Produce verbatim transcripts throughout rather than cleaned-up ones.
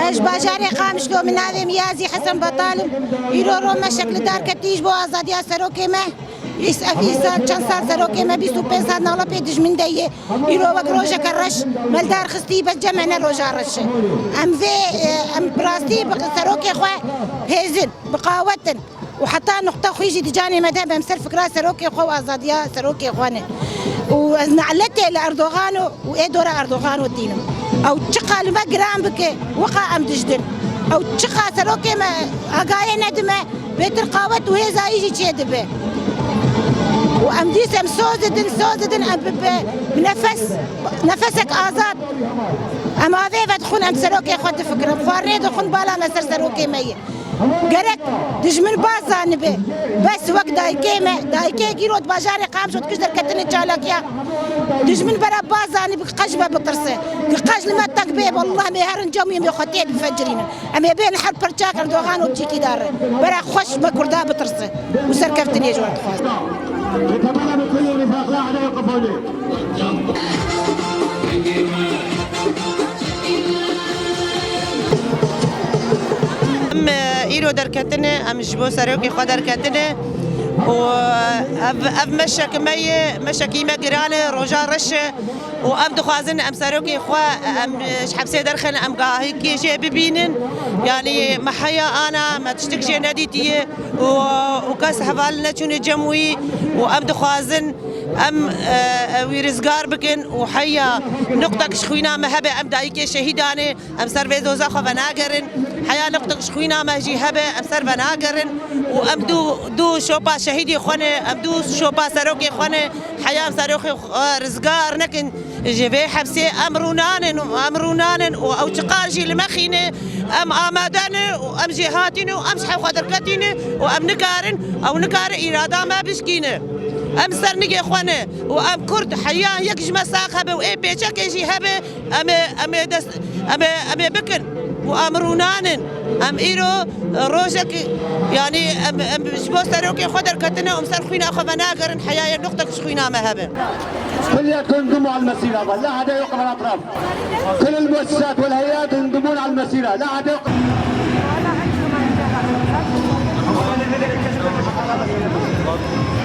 Ez ji bajarê Qamişlo, min navê min Yazî Hesen Betal im. Îro ro me şekli darketî ji bo azadiya serokê me. Îs-, ev îsal çend sal serokê me, bîst û pênc sal nala pê dijmin de ye. Îro wek rojeke reş me li dar xistî, bes cem me ne roja reş e. Em vê, e, em bi rastî bi serokê xwe hêzin, bi qawet in. Û heta nuqta xwe jî di canê me de be, em ser fikra serokê xwe û azadiya serokê xwe ne. Û ez naletê li Erdogan û ê dora Erdogan tînim. Ew çiqa li me giran bike, wiqa em dijdin. Ew çiqa serokê me agahiyê nedime, bêtir qawet û hêzayî jî çêdibe. Û em dîs em soz didin, soz didin, em bi, bi, bi nefes, nefesek azad. Em avê vedixwin, em serokê xwe difikirin. Xwarinê dixwin, bala me ser serokê me ye. Gerek dijmin baz zanibe. Bes wek dayikê me, dayikê gîro di bajarê Qamişlo dikij derketinê çalakiya. Dijmin bera baz zanibe, ki qej me bitirse. Ki qej li me tek bê, wallah me herin cem yê me xwe tê bifecirînin. Em ê bên her pirçak Erdogan û çîkî dare. Bera xweş me Kurda bitirse. Û serkeftinê ji we dixwazin. Em, e, îro derketine, em ji bo serokê xwe derketine û, e, ev, ev meşek me ye, meşekî me giran e, roja reş e û em dixwazin em serokê xwe, em, e, ji hepsê derxin, em gahikê jê bibînin. Yanî me heya ana, me tiştik jê nedîtiye û, û kes heval neçûne cem wî û em dixwazin Em, e, e, wî rizgar bikin û heya nuqtek ji xwîna me hebe, em dayikê şehîdan e, em ser vê doza xwe venagerin. Heya nuqtek ji xwîna me jî hebe, em ser venagerin û em du, du şopa şehîdê xwe ne, em du şopa serokê xwe ne, heya em serokê xwe rizgar nekin ji vê hepsê, em rûnanin û em rûnanin û ew çiqar jî li me xîne, em amade ne û em jê hatîne û em ji hev xwe derketîne û em nikarin, ew nikare îrada me bişkîne. Em ser nigê xwe ne û em Kurd heya yek ji me sax hebe û ê pêçekê jî hebe, em ê, em ê dest, em ê, em ê bikin û em rûnanin. Em îro rojek, yanî em, em ji bo serokê xwe derketine û em ser xwîna xwe venagerin, heya yek nuqtek ji xwîna me hebe. كلياتكم انضموا على المسيرة، لا حدا يوقف على الأطراف. كل المؤسسات والهيئات ينضمون على المسيرة، لا حدا يوقف.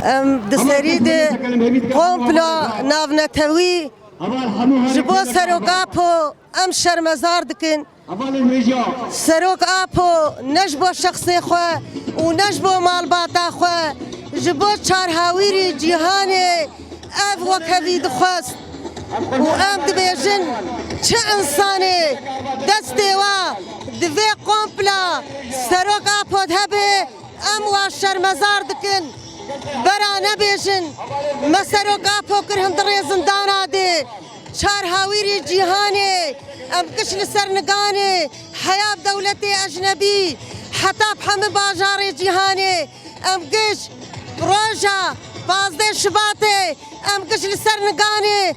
Em di serî de komplo navnetewî ji bo Serok Apo em şermezar dikin. Serok Apo ne ji bo şexsê xwe û ne ji bo malbata xwe, ji bo çar hawîrî cîhanê ev wekevî dixwest. Û em dibêjin, çi însanê destê wa di vê kompla Serok Apo de hebe, em wa şermezar dikin. Bera nebêjin, me Serok Apo kir hundirê zindana de. Çar hawîrî cîhanê em giş li ser niganê, heya bi dewletê ecnebî, heta bi hemî bajarê cîhanê em giş roja pazdeh Şibatê em giş li ser niganê,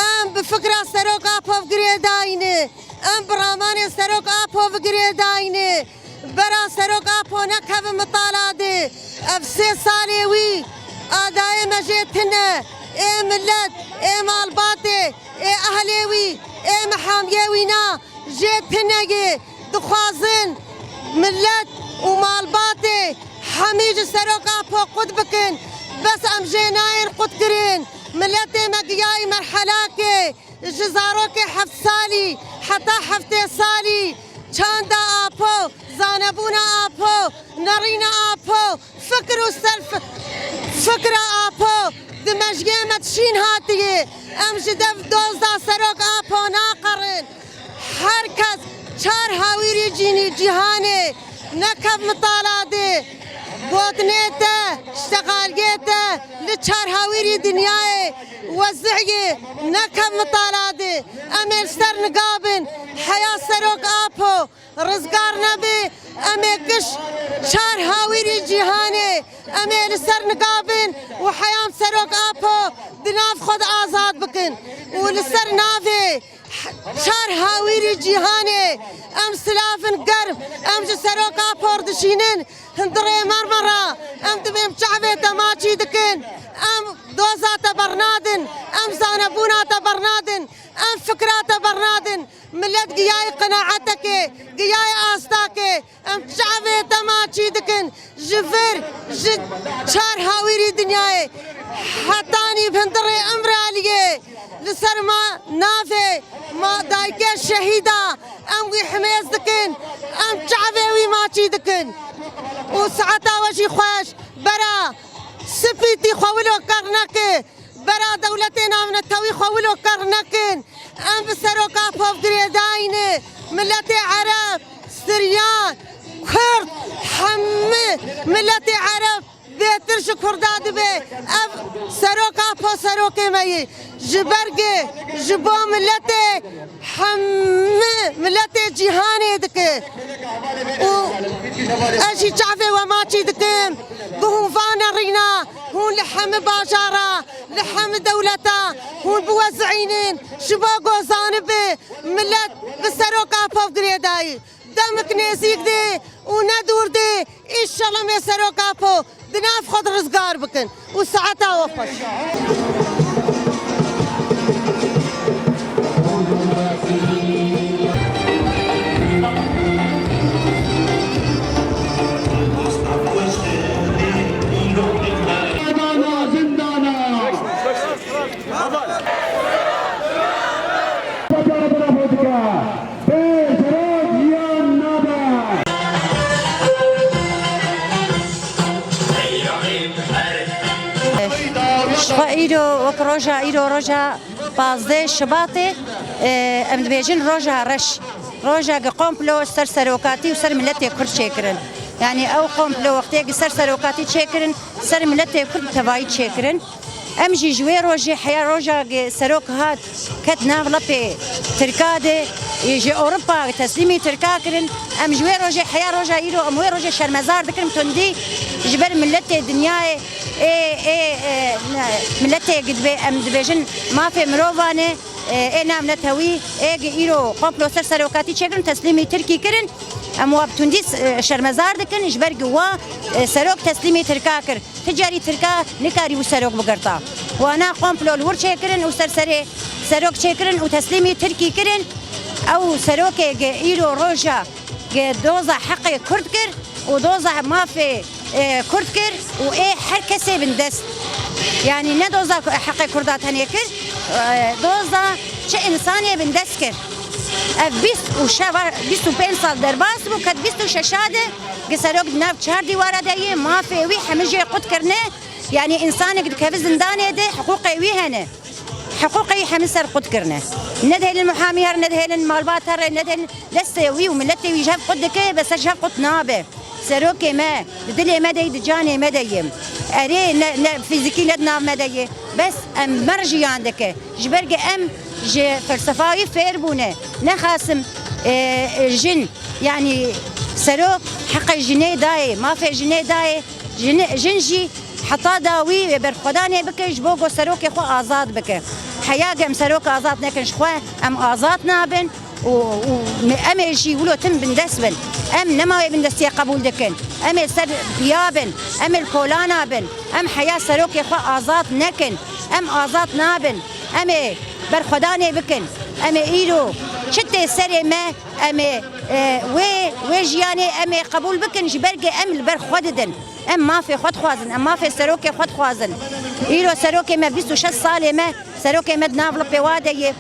em bi fikra Serok Apo girêdayî ne, em bi ramanê Serok Apo girêdayî ne. Bera Serok Apo nekevin mitala de, ev sê salê wî, adayê me jê tune, ê milet, ê malbatê, ê ehlê wî, ê mihamiyê wî na, jê tune ye. Dixwazin milet û malbatê hemî ji Serok Apo qut bikin. Bes em jê nayên qutkirin. Miletê me giyayî merhelakê. Ji zarokê heft salî heta heftê salî çanda Apo, zanebûna Apo, nerîna Apo, fikr û ser fi-, fikra Apo di mejiyê me dişîn hatiye. Em ji dev dozda Serok Apo naqerin. Her kes çar hawîrî cînî cîhanê nekev mitala de, gotinê te, ştegalgê te li çar hawîrî dinyayê wezîh ye, nekev mitala de. Em ê li ser niga bin, heya Serok Apo rizgar nebe, em ê giş çar hawîrî cîhanê, em ê li ser niga bin û heyam Serok Apo di nav xwe de azad bikin û li ser navê Çar hawîrî cîhanê, em silavin germ, em ji Serok Apo re dişînin, hundirê Marmara, em dibêm çavê te maçî dikin, Em doza te bernadin, em zanebûna te bernadin, em fikra te bernadin. Millet giyayê qenaetekê, giyayê astakê. Em çavê te maçî dikin ji vir, ji çar hawîrî dinyayê hetanî hundirê Îmraliyê. Li ser ma navê ma dayikê şehîda em wî himêz dikin, em çavê wî maçî dikin. Û saeta we jî xweş, bera spîtî xwe wilo ker neke, bera dewletê navnetewî xwe wilo ker nekin. Em bi seroka pov girêdayî ne. Miletê Ereb, Siryan, Kurd, hemî miletê Ereb bêtir ji Kurda dibe. Ev seroka po serokê me ye. Ji ber ge, ji bo miletê, hemî miletê cîhanê dike. Û ez jî çavê we maçî dikim. Bi hûn vanerîna, hûn li hemî bajara, li hemî dewleta, hûn biwezînin. Ji bo ku zanibe, milet bi seroka pov girêdayî. Demik nêzîk de û ne dûr de, înşallah me seroka po di nav xwe de rizgar bikin û saeta we xweş. Ji xwe îro wek roja îro, roja pazdeh Şibatê, e, em dibêjin roja reş. Roja gi komplo ser serokatî û ser miletê Kurd çêkirin. Yanî ew komplo wextê gi ser serokatî çêkirin, ser miletê Kurd bi tevayî çêkirin. Em jî ji wê rojê heya roja gi serok hat ket nav lepê Tirka de, ji Ewropa teslîmî Tirka kirin. Em ji wê rojê heya roja îro em wê rojê şermezar dikin bi tundî ji ber miletê dinyayê, ê, ê, ê, ne, miletê gi dibê, em dibêjin mafê mirovan e, ê, ê navnetewî, ê gi îro komplo ser serokatî çêkirin, teslîmî Tirkî kirin. Em wa bi tundî, e, şermezar dikin ji ber gi wa, e, serok teslîmî Tirka kir. Ti carî Tirka nikarî wî serok bigirta. Wana komplo li wir çêkirin û ser serê serok çêkirin û teslîmî Tirkî kirin. Ew serokê gi îro roja gi doza heqê Kurd kir û doza mafê, e, Kurd kir û ê her kesê bindest. Yanî ne doza heqê Kurda tenê kir, e, doza çi însanê bindest kir. Ev bîst û şeva, bîst û pênc sal derbas bû, ket bîst û şeş de gi serok di nav çar dîwara de yê, mafê wî hemî jê qut kirine. Yanî însanek dikeve zindanê de hiqûqê wî hene. Hiqûqê wî hemî ser qut kirine. Ne dihêlin muhamî here, ne dihêlin malbat here, ne dihêlin destê wî û miletê wî ji hev qut dike, bes ji hev qut nabe. Serokê me, di dilê me de yî, di canê me de yî. Erê, ne, ne fîzîkî ne di nav me de yî. Bes em mer jiyan dike. Ji ber ge em ji felsefa wî fêr bûne. Nexasim, e, e, jin, yanî serok heqê jinê dayê, mafê jinê dayê. Jin, jin jî heta dawî wê berxwedanê bike ji bo ku serokê xwe azad bike. Heya ge em serok azad nekin ji xwe, em azad nabin û, û me, em ê jî wilo tim bindest bin. Em nema wê bindestiyê qebûl dikin. Em ê ser piya bin, em ê li kolana bin. Em heya serokê xwe azad nekin. Em azad nabin. Em ê berxwedanê bikin. Em ê îro çi tê serê me, em ê, e, wê, wê jiyanê em ê qebûl bikin, ji ber ge em li ber xwe didin. Em mafê xwe dixwazin, em mafê serokê xwe dixwazin. Îro serokê me bîst û şeş salê me, serokê me di nav lipê wa de ye.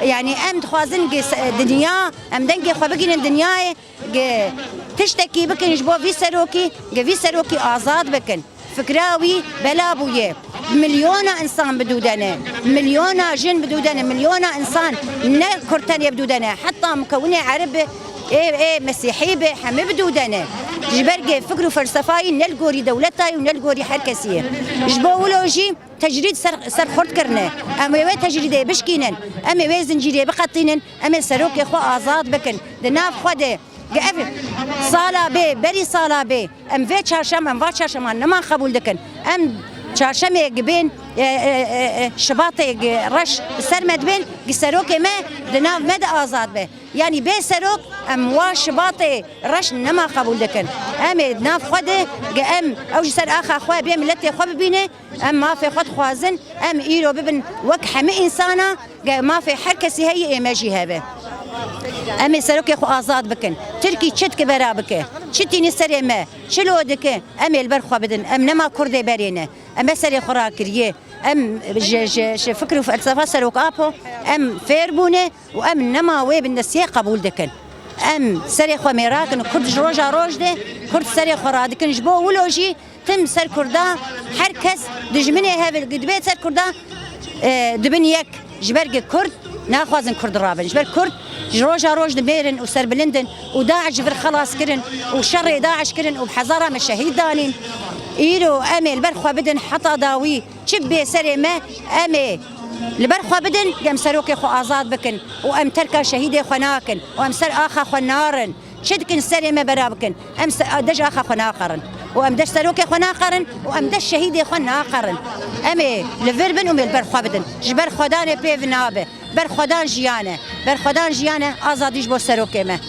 Yanî em dixwazin ge se-, dinya, em dengê xwe bigînin dinyayê, ge tiştekî bikin ji bo vî serokî, ge vî serokî azad bikin. Fikra wî bela bûye. Milyona însan bidûdene. Milyona jin bidûdene. Milyona însan ne Kurd tenê bidûdene. Heta mukewinê Ereb be, ê, ê Mesîhî be, hemî bidûdene. Ji ber ge fikr û felsefayî ne li gorî dewleta ye û ne li gorî her kesî ye. Ji bo wilo jî tecrîd ser, ser xurt kirine. Em ê wê tecrîdê bişkînin. Em ê wê zincîrê biqetînin. Em ê serokê xwe azad bikin. Di nav xwe de Ge ev sala bê, berî sala bê, em vê çarşem, em va çarşema niman qebûl dikin. Em çarşemê gibên e, e, e, e, şibatê gi reş ser me dibin, gi serokê me di nav me de azad be. Yanî bê serok em wa şibatê reş nema qebûl dikin. Em ê di nav xwe de gi em ew ji ser axa xwe bê miletê xwe bibîne, em mafê xwe dixwazin, em îro bibin wek hemî însana, ge mafê her kesî heye ê me jî hebe. Em ê serokê xwe azad bikin. Tirkî çi dike bera bike. Çi tînî serê me, çi lo dike, em ê li ber xwe bidin. Em nema Kurdê berê ne. Em ê serê xwe rakiriye. Em ji, ji, ji fikr û felsefa Serok Apo em fêr bûne û em nema wê bindestiyê qebûl dikin. Em serê xwe mêra kin, Kurd ji roja roj de, Kurd serê xwe radikin. Ji bo wilo jî tim ser Kurda, her kes dijminê hev e, dibê ser Kurda, e, dibin yek. Ji ber ku Kurd naxwazin Kurd rabin. Ji ber Kurd ji roja roj dimêrin û serbilindin û DAIŞ ji vir xelas kirin û şerê DAIŞ kirin û bi hezara me şehîd danîn. Îro em ê li ber xwe bidin heta dawî. Çi bê serê me, em ê li ber xwe bidin, em serokê xwe azad bikin û em terka şehîdê xwe nakin û em ser axa xwe narin. Çi dikin serê me bera bikin? Em se-, dej axa xwe naqerin û em dej serokê xwe naqerin û em dej şehîdê xwe naqerin. Em ê li vir bin û em ê li ber xwe bidin. Ji ber xwedanê pê vinabe. Berxwedan jiyan e. Berxwedan jiyan e. Azadî ji bo serokê me.